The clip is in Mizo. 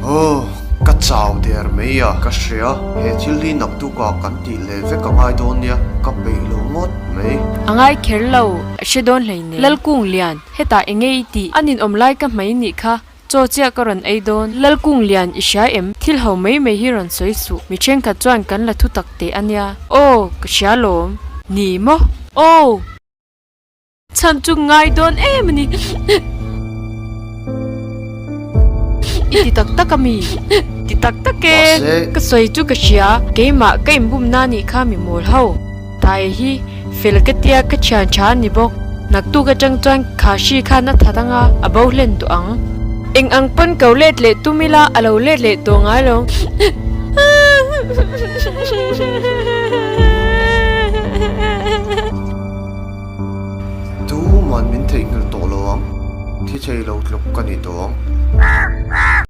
Aw, ka chau der mai a, ka hria. He thil hi naktukah kan tih leh vek a ngai dawn nia, ka peih lo ngawt mai. A ngai kher lo, a hre dawn hleinem. Lalkung Lian, hetah eng nge i tih? A ninawm lai ka hmai nih kha, chaw chiah ka rawn ei dawn. Lalkung Lian, i hria em? Thil ho mai mai hi rawn sawi suh. Mi thenkhat chuan kan la thu tak teh a nia. Aw, ka hria lawm. Ni maw? Aw! Chhan chu ngai dawn em a ni. I ti tak tak a mi? Ti tak tak e. Ka sawi chu ka hria, keimah ka inbumna nih kha mi mawl ho. Tae hi fel ka tia ka thian tha a ni bawk. Naktuk atang chuan kha hri khan a that anga a bo hlen tawh ang. Eng ang pawn ko let leh tum ila a lo let leh tawh ngai lo. Tuman min theihnghilh tawh lo ang, thi thei lo tluk ka ni tawh ang.